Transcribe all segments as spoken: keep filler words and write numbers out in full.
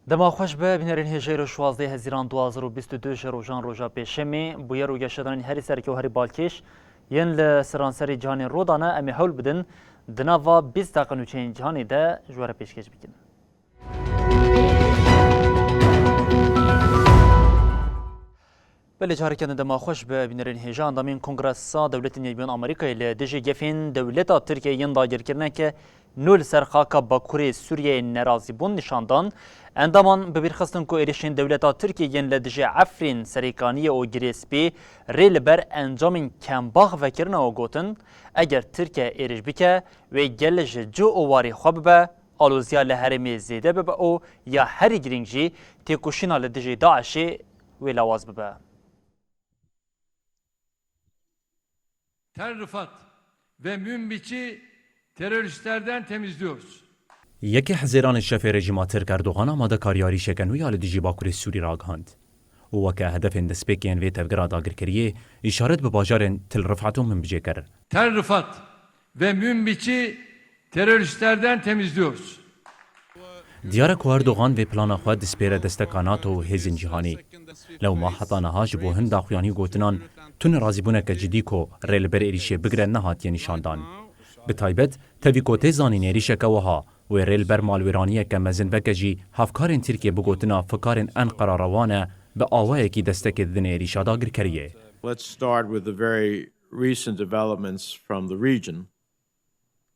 Dema xweş be, bînerên hêjayî, şwazdeh Hezîran du hazar û bîst û du ji rojan roja pêşemê, bûyer û geşedanên herî sereke û herî balkêş yên li seranserî cîhanê rû dane, em ê hewl bidin di nava bîst deqe nûçeyên cîhanê de ji we re pêşkêş bikin. Belê, careke din dema xweş be, bînerên hêja. Endamên Kongresa Dewletên Yekbûyên Amerîkayê li dijî gefên dewleta Tirkiyeyê yên dagirkirineke nû li ser xaka Bakurê Sûriyeyê nerazîbûn nîşan dan. Endaman bi bîr xistin ku êrişên dewleta Tirkiyeyê yên li dijî Efrîn, Serêkaniyê û Girê Spî rê li ber encamên kembax vekirine û gotin, eger Tirkiye êriş bike, wê gel ji cih û warê xwe bibe, aloziya li herêmê zêde bibe û ya herî girîng jî têkoşîna li dijî DAIŞê wê lawaz bibe. Tel Rifat ve Münbiç'i teröristlerden temizliyoruz. Yekê Hezêranê şefê rejîma Tirk Erdogan amadekarî êrîşeke nû ya li dijî Bakurê Sûrî ragihand û weke hedefên destpêkê yên vê tevgera dagirkeriyê îşaret bi bajarên Til Rifat û Minbicê kir. Tel Rifat ve Münbiç'i teröristlerden temizliyoruz. Diyar e ku Erdogan vê plana xwe dispêre desteka NATO û hêzên cîhanî. Lewma heta niha ji bo hin daxuyanî û gotinan tune razîbûneke cidî ku rê li ber êrîşê bigire nehatiye nîşandan. Bi taybet, tevî ku tê zanîn êrîşeke wiha wê rê li ber malwêraniyeke mezin veke jî hevkarên Tirkiyê bi gotina fikarên Enqera rewan e, bi awayekî destekê didin êrîşa dagirkeriyê. Let's start with the very recent developments from the region.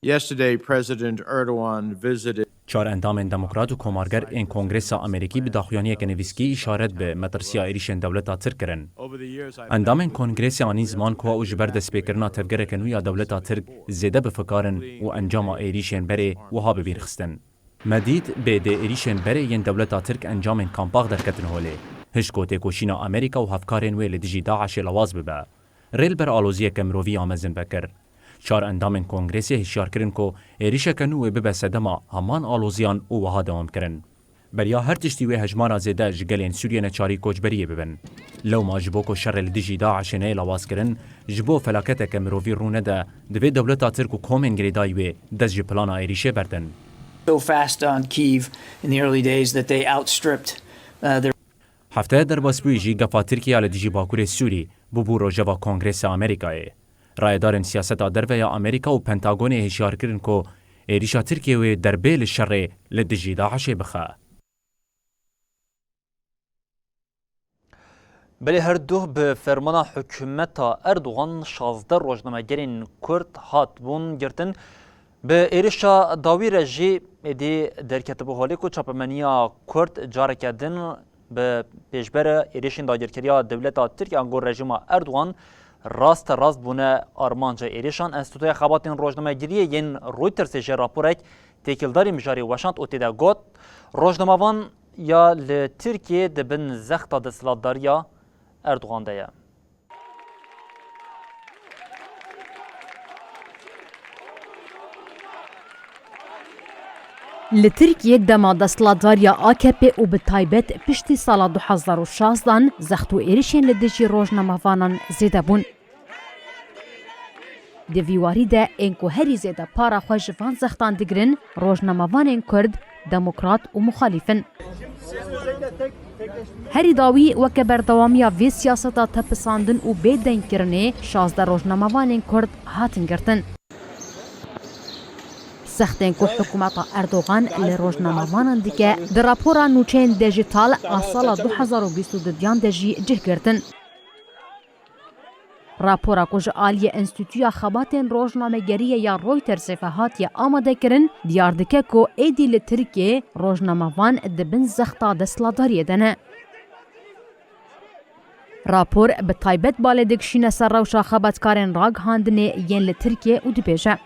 Yesterday, President Erdogan visited. Çar endamên demokrat û komarger ên Kongresa Amerîkî bi daxuyaniyeke nivîskî îşaret bi metirsiya êrîşên dewleta Tirk kirin. Endamên Kongresa anîn ziman ku ew ji ber destpêkirina tevgereke nû ya dewleta Tirk zêde bi fikar in û encama êrîşên berê wiha bi bîr xistin. Me dît bê dê êrîşên berê yên dewleta Tirk encamên kampax derketin holê. Hişk ku têkoşîna Amerîka û hevkarên wê li dijî DAIŞê lawaz bibe. Rê li ber aloziyeke mirovî ya mezin vekir. Çar endamên Kongresê hişyar kirin ku êrîşeke nû wê bibe sedema heman aloziyan û wiha dewam kirin. Beriya her tiştî wê hejmara zêde ji gelên Sûriyê neçarî koçberiyê bibin. Lewma ji bo ku şerê li dijî DAIŞê neyê lawazkirin, ji bo felaketeke mirovî rû nede, divê dewleta Tirk û komên girêdayî wê dest ji plana êrîşê berdin. So fast on Kyiv in the early days that they outstripped, uh, their Heftaya derbasbûyî jî gefa Tirkiye ya li dijî Bakurê Sûrî bûbû rojeva Kongresa Amerîkayê. Rayedarên siyaseta derve ya Amerîka û Pentagonê hişyar kirin ku êrîşa Tirkiyê wê derbê li şerê li dijî DAIŞê bixe. Belê her duh bi fermana hikûmeta Erdogan şazdeh rojnamegerên Kurd hatibûn girtin. Bi êrişa dawî re jî êdî derketibû holê ku çapemeniya Kurd careke din bi pêşberê êrişên dagirkeriya dewleta Tirk ango rejîma Erdogan raste rast bûne armanca êrişan. Enstîtuya Xebatên Rojnamegeriyê yên Reutersê jî raporek têkildarî mijarê weşand û tê de got, rojnamevan ya li Tirkiyê di bin zexta desthilatdariya Erdogan de ye. Li Tirkiyê dema desthilatdariya A K P û bi taybet piştî sala du hezar û şazdan zext û êrişên li dijî rojnamevanan zêde bûn. Di vî warî de ên ku herî zêde para xwe ji van zextan digirin, rojnamevanên Kurd, demokrat û muxalîf in. Herî dawî weke berdewamiya vê siyaseta tepisandin û bêdengkirinê şazdeh rojnamevanên Kurd hatin girtin. Zextên ku hikûmeta Erdogan li rojnamevanan dike, di rapora nûçeyên dijîtal a sala du hezar û bîst û duyan de jî cih girtin. Rapora ku ji aliyê Enstîtuya Xebatên Rojnamegeriyê ya Reutersê ve hatiye amadekirin, diyar dike ku êdî li Tirkiyê rojnamevan di bin zexta desthilatdariyê de ne. Rapor bi taybet balê dikişîne ser rewşa xebatkarên ragihandinê yên li Tirkiyê û dibêje,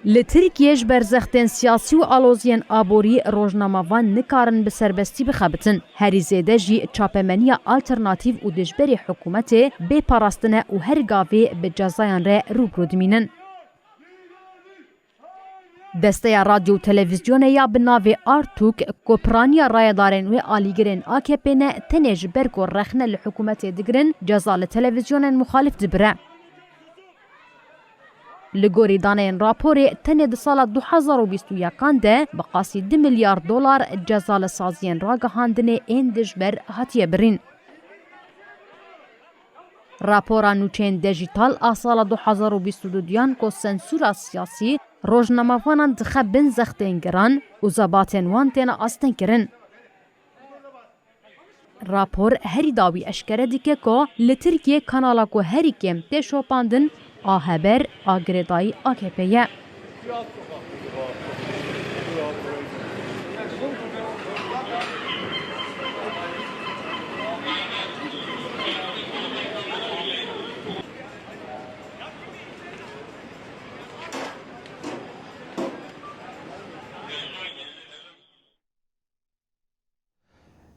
li Tirkiyê ji ber zextên siyasî û aloziyên aborî rojnamevan nikarin bi serbestî bixebitin. Herî zêde jî çapemeniya alternatîf û dijberê hikûmetê bê parastine û her gavê bi cezayan re rû bi rû dimînin. Desteya Radyo û Televîzyonê ya bi navê Artuk, ku piraniya rayedarên wê alîgirên A K P ne, tenê ji ber ku rexne li hikûmetê digirin, ceza li televîzyonên muxalîf dibire. Li gorî daneyên raporê, tenê di sala du hezar û bîst û yekan de bi qasî du milyar dolar ceza li saziyên ragihandinê ên dijber hatiye birîn. Rapora nûçeyên dejîtal a sala du hezar û bîst û duyan ku sensûra siyasî rojnamevanan dixe bin zextên giran û zebatên wan têne astengkirin. Rapor herî dawî eşkere dike ku li Tirkiyê kanala ku herî kêm tê şopandin, A Haber, a girêdayî A K P ye.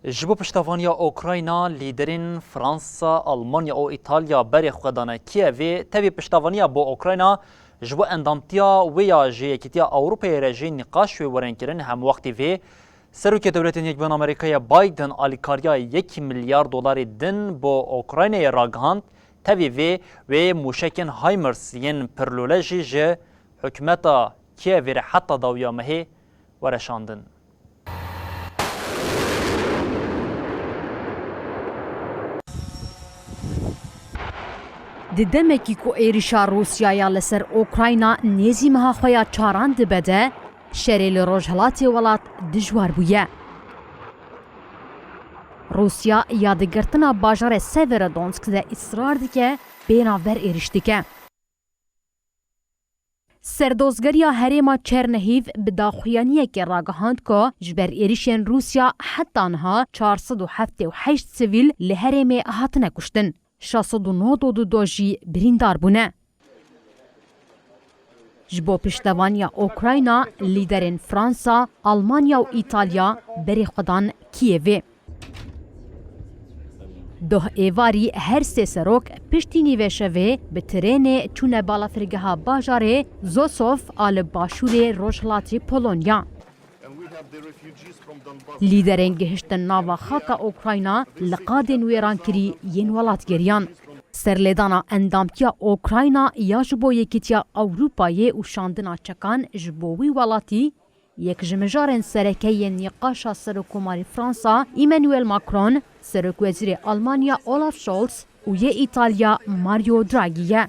Ji bo piştevaniya Ukrayna, lîderên Fransa, Almanya û Îtalya berê xwe dane Kîevê. Tevî piştevaniya bo Ukrayna ji bo endamtiya wê ya ji Yekîtiya Ewropayê re jî nîqaş wê werin kirin. Hemwextî vê, Serokê Dewletên Yekbûyên Amerîkayê Biden alîkariya yek milyar dolarî din bo Ukraynayê ragihand. Tevî vê, wê mûşekên HIMARS yên pirlûle jî ji hikûmeta Kîevê re heta dawiya mehê were şandin. Di demekî ku êrîşa Rûsyaya li ser Ukrayna nêzî meha xwe ya çaran dibe de, şerê li rojhilatê welat dijwar bûye. Rûsya ya di girtina bajarê Severodonetsk de îsrar dike, bê navber êrîş dike. Serdozgeriya herêma Çernihîv bi daxuyaniyekê ragihand ku ji ber êrişên Rûsya heta niha çar sed û heftê û heşt sivîl li herêmê hatine kuştin, şeş sed û nod û du do jî birîndar bûne. Ji bo piştevaniya Ukrayna, lîderên Fransa, Almanya û Îtalya berê xwe dan Kîevê. Doh êvarî her sê serok piştî nîvê şevê bi trênê çûne balafirgeha bajarê Zosov a li başûrê rojhilatê Polonya. Lîderên gihiştin nava xaka Ukrayna li qadên wêrankirî yên welat geriyan. Serlêdana endamtiya Ukrayna ya ji bo Yekîtiya Ewropayê û şandina çekan ji bo wî welatî, yek ji mijarên sereke yên nîqaşa Serokkomarê Fransa Emmanuel Macron, Serokwezîrê Almanya Olaf Scholz û yê Îtalya Mario Draghi ye.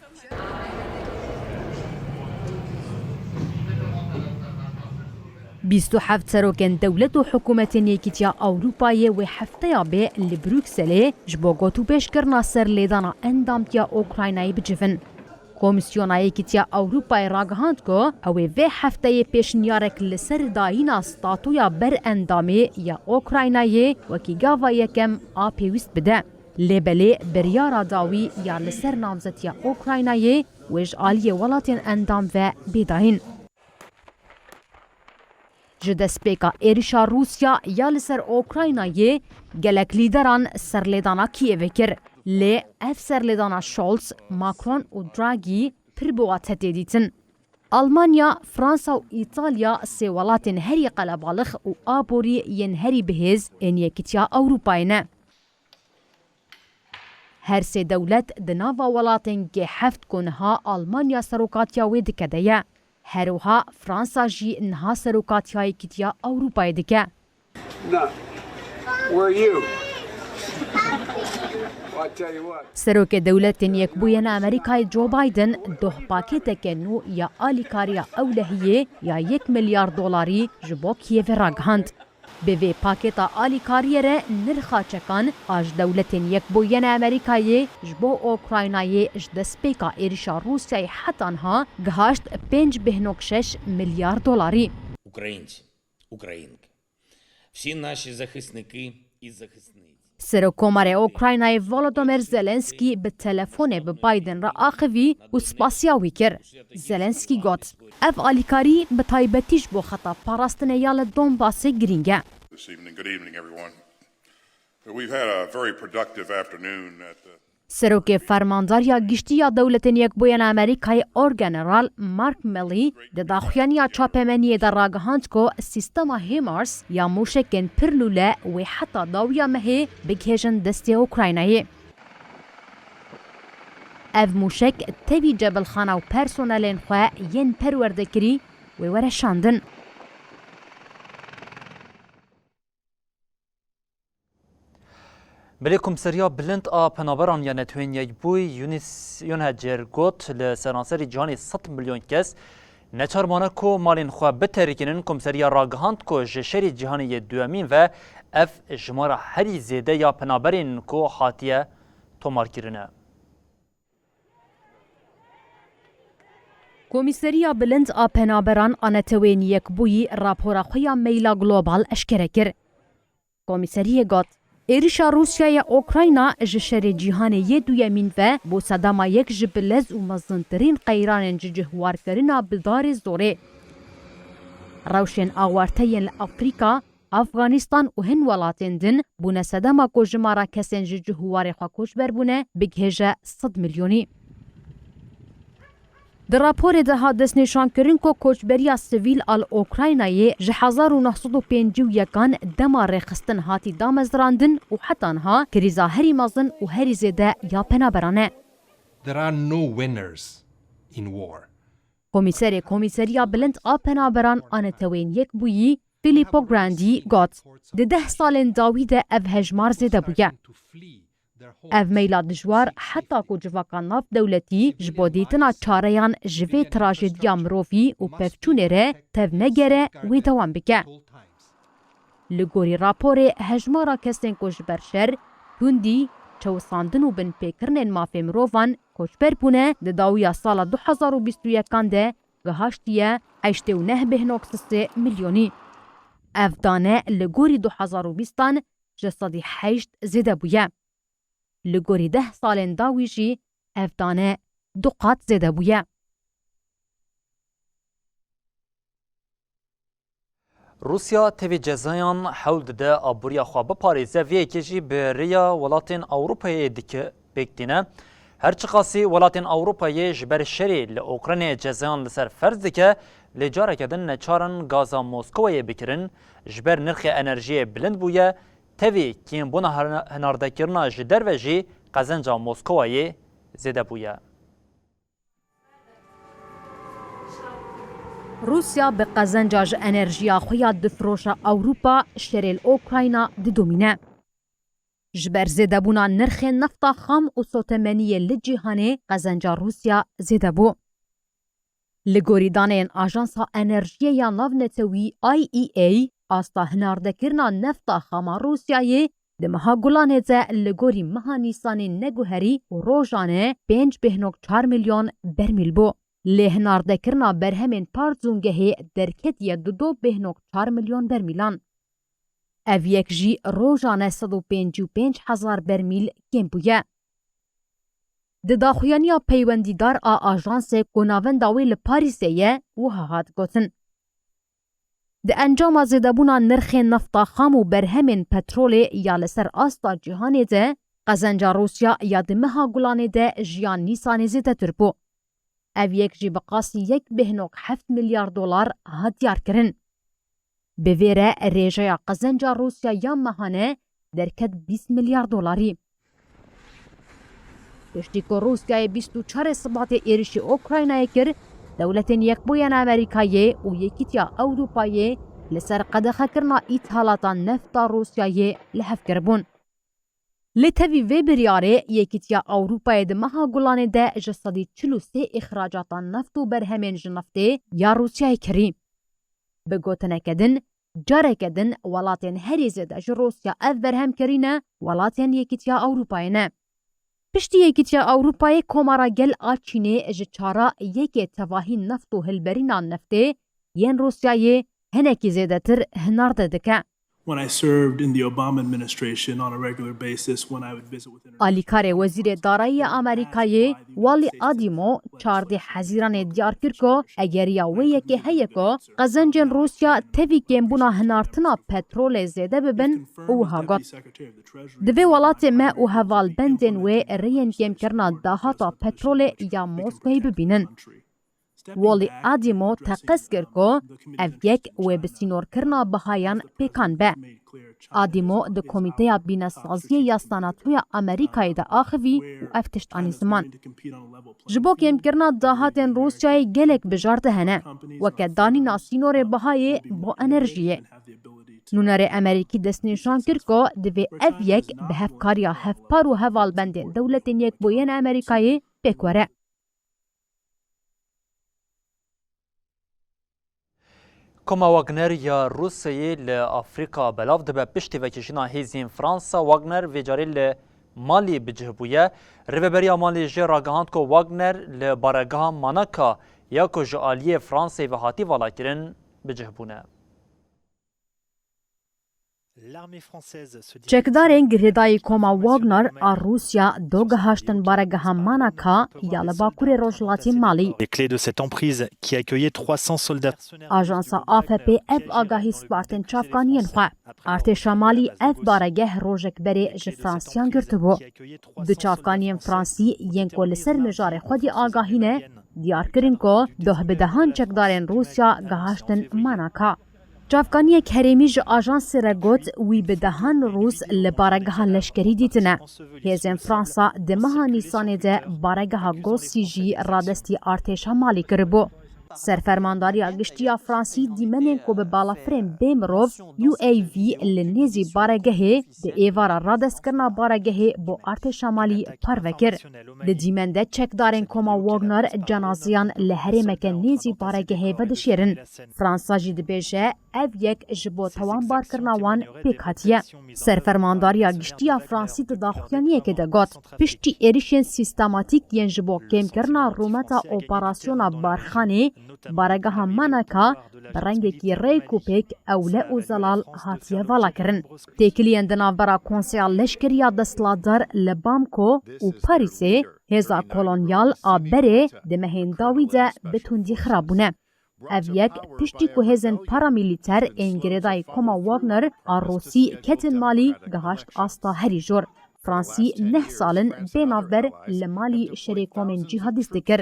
Bîst û heft serokên dewlet û hikûmetên Yekîtiya Ewropayê wê hefteya bê li Brukselê ji bo gotûbêjkirina serlêdana endamtiya Ukraynayê bicivin. Komîsyona Yekîtiya Ewropayê ragihand ku ew ê vê hefteyê pêşniyarek li ser dayîna statuya berendamê ya Ukraynayê wekî gava yekem a pêwîst bide. Lê belê biryara dawî ya li ser namzetiya Ukraynayê wê ji aliyê welatên endam ve bê dayîn. Ji destpêka êrişa Rûsya ya li ser Ukraynayê gelek lîderan serlêdana Kîevê kir. Lê ev serlêdana Scholz, Macron û Draghi pir bi wate tê dîtin. Almanya, Fransa û Îtalya sê welatên herî qelebalix û aborî yên herî bihêz ên Yekîtiya Ewropayê ne. Her sê dewlet di nava welatên G heft ku niha Almanya serokatiya wê dike de ye. Her wiha Fransa jî niha serokatiya Yekîtiya Ewropayê dike. No. Where are you? Well, I tell you what. Serokê Dewletên Yekbûyên Amerîkayê Joe Biden doh pakêteke nû ya alîkariya ewlehiyê ya yek milyar dolarî ji bo Kîevê ragihand. Bi vê pakêta alîkariyê re nirxa çekan a ji Dewletên Yekbûyên Amerîkayê ji bo Ukraynayê ji destpêka êrişa Rûsyayê heta niha gihaşt pênc bêhnok şeş milyar dolarî. Українці, українки, всі наші захисники і захисниці. Serokkomarê Ukraynayê Volodymyr Zelensky bi telefonê bi Biden re axivî û spasiya wî kir. Zelensky got, Ev alîkarî bi taybetî ji bo xeta parastinê ya li Donbasê girîng e. This evening. Good evening, everyone. We've had a very productive afternoon at the Serokê Fermandariya Giştî ya Dewletên Yekbûyên Amerîkayê Orgeneral Mark Milley di daxuyaniya çapemeniyê de ragihand ku sîstema HIMARS ya mûşekên pirlûle wê heta dawiya mehê bigihêjin destê Ukraynayê. Ev mûşek tevî cebilxana û personelên xwe yên perwerdekirî wê were şandin. Belê Komîseriya Bilind a Penaberan ya Netewên Yekbûyî, Yunis Yunhecer, got, li seranserî cîhanê sed milyon kes neçar mane ku malên xwe biterikînin. Komîseriya ragihand ku ji şerê cîhanê yê duyemîn ve ev jimara herî zêde ya penaberên ku hatiye tomarkirin e. Komîseriya Bilind a Penaberan a Netewên Yekbûyî rapora xwe ya Meyla Global eşkere kir. Komîseriyê got, êrişa Rûsyayê Ukrayna ji şerê cîhanê yê duyemîn ve bû sedema yek ji bilez û mezintirîn qeyranên ji cihwarkirina bi darê zorê. Rewşên awarte yên li Afrîka, Afganîstan û hin welatên din bûne sedema ku jimara kesên ji cihwarê xwe koçber bûne bigihêje sed milyonî. Di raporê de hat destnîşankirin ku koçberiya sivîl a li Ukraynayê ji hezar û neh sed û pêncî û yekan dema rêxistin hatî damezrandin û heta niha krîza herî mezin û herî zêde ya penaberan e. There are no winners in war. Komîserê Komîseriya Bilind a Penaberan a Netewên Yekbûyî, Filippo Grandi, got, di deh salên dawî de ev hejmar zêde bûye. Ev meyla dijwar heta ku civaka navdewletî ji bo dîtina çareyan ji vê trajediya mirovî û pevçûnê re tev negere wê dewam bike. Li gorî raporê hejmara kesên ku ji ber şer, tundî, çewisandin û binpêkirinên mafê mirovan koçber bûne di dawiya sala du hezar û bîst û yekan de gihaştiye heştê û neh bêhnok sisê milyonî. Ev dane li gorî du hezar û bîstan ji sedî heşt zêde bûye. Li gorî deh salên dawî jî ev dane du qat zêde bûye. Rûsya tevî cezayan hewl dide aboriya xwe biparêze, vê yekê jî bi rêya welatên Ewropayê dike pêk tîne. Her çiqasî welatên Ewropayê ji ber şerê li Ukraynayê cezayan li ser ferz dike, lê careke din neçar in gaza Moskowayê bikirin. Ji ber nirxê enerjiyê bilind bûye, tevî kêmbûna hina-, hinardekirina ji derve jî qezenca Moskowayê zêde bûye. Rûsya bi qezenca ji enerjiya xwe ya difiroşa Ewropa şerê li Ukrayna didomîne. Ji ber zêdebûna nirxên nefta xam û sotemeniyê li cîhanê qezenca Rûsya zêde bû. Li gorî daneyên Ajansa Enerjiyê ya Navnetewî, I E A, asta hinardekirina nefta xam a Rûsyayê di meha Gulanê de li gorî meha Nîsanê neguherî û rojane pênc bêhnok çar milyon bermîl bû. Lê hinardekirina berhemên parzûngehê derketiye di do bêhnok çar milyon bermîlan. Ev yek jî rojane sed û pêncî û pênc hezar bermîl kêm bûye. Di daxuyaniya peywendîdar a ajansê ku navenda wê li Parîsê ye, wiha hat gotin, Di encama zêdebûna nirxên nefta xam û berhemên petrolê ya li ser asta cîhanê de, qezenca Rûsya ya di meha Gulanê de ji ya Nîsanê zêdetir bû. Ev yek jî bi qasî yek bêhnok heft milyar dolar hat diyarkirin. Bi vê re rêjeya qezenca Rûsya ya mehane derket bîst milyar dolarî. Piştî ku Rûsyayê bîst û çarê Sibatê êrişî Ukraynayê kir, Dewletên Yekbûyên Amerîkayê û Yekîtiya Ewropayê li ser qedexekirina îthalata nefta Rûsyayê li hev kiribûn. Lê tevî vê biryarê, Yekîtiya Ewropayê di meha Gulanê de ji sedî çil û sê îxracata neft û berhemên ji neftê ya Rûsyayê kirî. Bi gotineke din, careke din welatên herî zêde ji Rûsya ev berhem kirîne, welatên Yekîtiya Ewropayê ne. Piştî Yekîtiya Ewropayê, Komara Gel a Çînê ji çara yekê tevahî neft û hilberîna neftê yên Rûsyayê hinekî zêdetir hinarde dike. When I served in the Obama administration on a regular basis, when I would visit with inter- Alîkarê Wezîrê Darayî ya Amerîkayê, Wally Adimo, çardê Hezîranê diyar kir ku egeriya wê yekê heye ku qezencên Rûsya tevî kêmbûna hinartina petrolê zêde bibin û wiha got, Di vê welatê me û hevalbendên wê rêyên kêmkirina dahata petrolê ya Moskowayê bibînin. Wally Adimo teqez kir ku ev yek wê bi sînorkirina bihayan pêkan be. Adîmo di Komîteya Bînesaziyê ya Senatoya Amerîkayê de axivî û ev tişt anî ziman. Ji bo kêmkirina dahatên Rûsyayê gelek bijarte hene, weke danîna sînorê bihayê bo enerjiyê. Nûnerê Amerîkî destnîşan kir ku divê ev yek bi hevkariya hevpar û hevalbendên dewletên Yekbûyî yên Amerîkayê pêk were. Koma Wagner ya Rûsyayê li Afrîka belav dibe. Piştî vekişîna hêzên Fransa, Wagner vê carê li Malî bi cih bûye. Rêveberiya Malî jê ragihand ku Wagner li baregeha Manaka ya ku ji aliyê Fransayê ve hatî valakirin, bi cih bûne. Çekdarên girêdayî koma Wagner a Rûsya do gihiştin baregeha Manaka ya li bakurê rojhilatê Malî. Les clés de cette emprise qui accueillait trois cents soldats. Ajansa A F P ev agahî spartin çavkaniyên xwe. Artêşa Malî ev baregeh rojek berê ji Fransiyan girtibû. Du çavkaniyên Fransî yên ku li ser mijarê xwedî agahî ne, diyar kirin ku doh bi dehan çekdarên Rûsya gihiştin Manaka. Çavkaniyek herêmî ji ajansê re got, wî bi dehan Rûs li baregeha leşkerî dîtine. Hêzên Fransa di meha Nîsanê de baregeha Gosî jî radestî artêşa Malî kiribû. Serfermandariya Giştî ya Fransî dîmenên ku bi balafirên bê mirov, U A V, li nêzî baregehê di êvara radestkirina baregehê bo artêşa Malî parve kir. Di dîmen de çekdarên koma Wagner cenazeyan li herêmeke nêzî baregehê vedişêrin. Fransa jî dibêje, ev yek ji bo tewanbarkirina wan pêk hatiye. Serfermandariya Giştî ya Fransî di daxuyaniyekê de got, piştî êrişên sîstematîk yên ji bo kêmkirina rûmeta operasyona Barxanê, baregeha Manaka bi rengekî rêk û pêk ewle û zelal hatiye valakirin. Têkiliyên di navbera Konseya Leşkerî ya Desthilatdar li Bamko û Parîsê, hêza kolonyal a berê di mehên dawî de bi tundî xirabûne. Ev yek piştî ku hêzên paramîlîter ên girêdayî koma Wagner a Rûsî ketin Malî, gihaşt asta herî jor. Fransî neh sal in bê navber li Malî şerê komên cîhadîst dikir.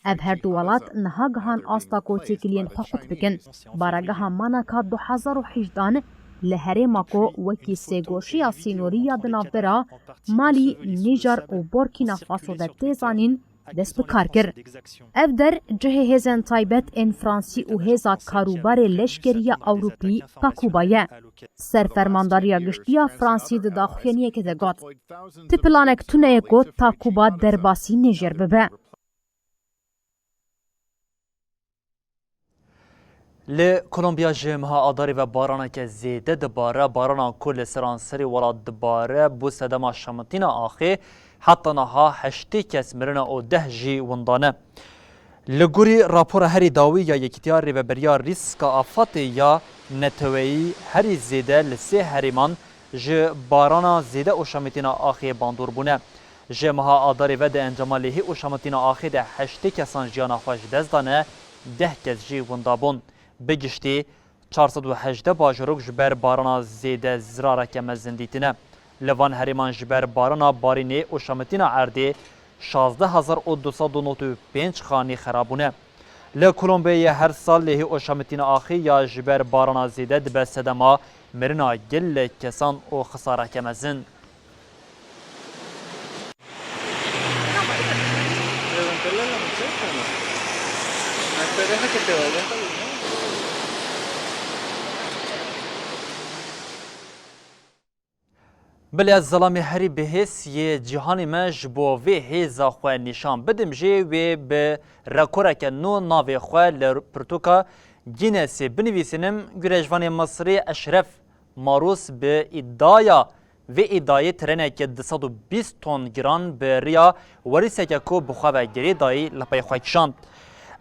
Ev her du welat niha gihan asta ku têkiliyên xwe qut bikin. Baregeha Manaka du hezar û hejdehan li herêma ku wekî sêgoşiya sînorî ya di navbera Malî, Nîjer û Borkîna Faso de tê zanîn, dest bi kar kir. Ev der cihê hêzên taybet ên Fransî û hêza karûbarê leşkerî ya Ewropî Takuba ye. Serfermandariya Giştî ya Fransî di daxuyaniyekê de got, ti planek tune ye ku Takuba derbasî Nîjer bibe. Li Kolombiya ji meha Adarê ve baraneke zêde dibare. Barana ku li seranserê welat dibare, bû sedema şemitîna axê. Heta niha heştê kes mirine û deh jî winda ne. Li gorî rapora herî dawî ya Yekîtiya Rêveberiya Rîska Afatê ya Neteweyî, herî zêde li sê herêman ji barana zêde û şemitîna axê bandor bûne. Ji meha Adarê ve di encama lêhî û şemitîna axê de heştê kesan jiyana xwe ji dest dane, deh kes jî winda bûn. Bi giştî çar sed û hejdeh bajarok ji ber barana zêde zirareke mezin dîtine. Li van herêman ji ber barana barînê û şemitîna erdê şazdeh hezar û du sed û nod û pênc xanî xerab bûne. Li Kolombiyayê her sal lêhî û şemitîna axê ya ji ber barana zêde dibe sedema mirina gelek kesan û xisareke mezin. Belê ez zelamê herî bihêz yê cîhanê me ji bo vê hêza xwe nîşan bidim jê, wê bi rekoreke nû navê xwe li pirtûka Guinnessê binivîsînim. Gurejvanê Misrî Eşref Marûs bi îdaya vê îdayê treneke du sed û bîst ton giran bi riya werîseke ku bi xwe ve girê dayî li pey xwe kişand.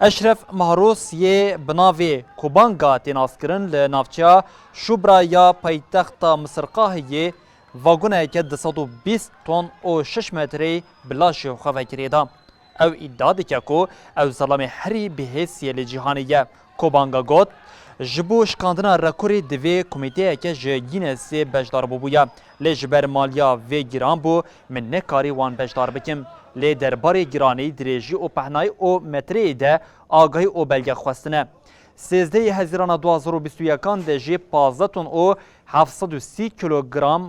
Eşref Mahrûs yê bi navê Kubanga tê naskirin li navçeya Şubra ya paytexta Misirqahiyê vagoneke du sed û bîst ton û şeş metreyî bi laşê xwe ve girê da. Ew îdia dike ku ew zelamê herî bihêz yê li cîhanê ye. Kubanga got, ji bo şikandina rekorê divê komîteyeke ji Guinnessê beşdar bûbûya. Lê ji ber maliya vê giran bû, min nekarî wan beşdar bikim. Lê derbarê giranî, dirêjî û pehnayî û metreyê de agahî û belge xwestine. Sêzdehê Hezîrana du hazar û bîst û yekan de jî pazdeh ton û heft sed û sî kilogram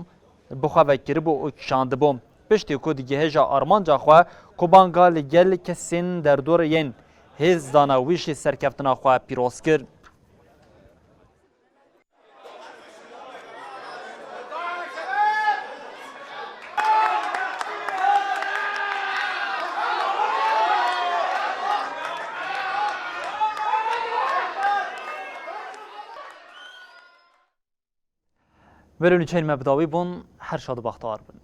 bi xwe ve kiribû û kişandibû. Piştî ku digihêje armanca xwe ku banga li gel kesên derdor yên hêz dana wî jî serkeftina xwe pîroz kir. Vêrê nûçeyên me bi dawî bûn, her şad û bextewar bin.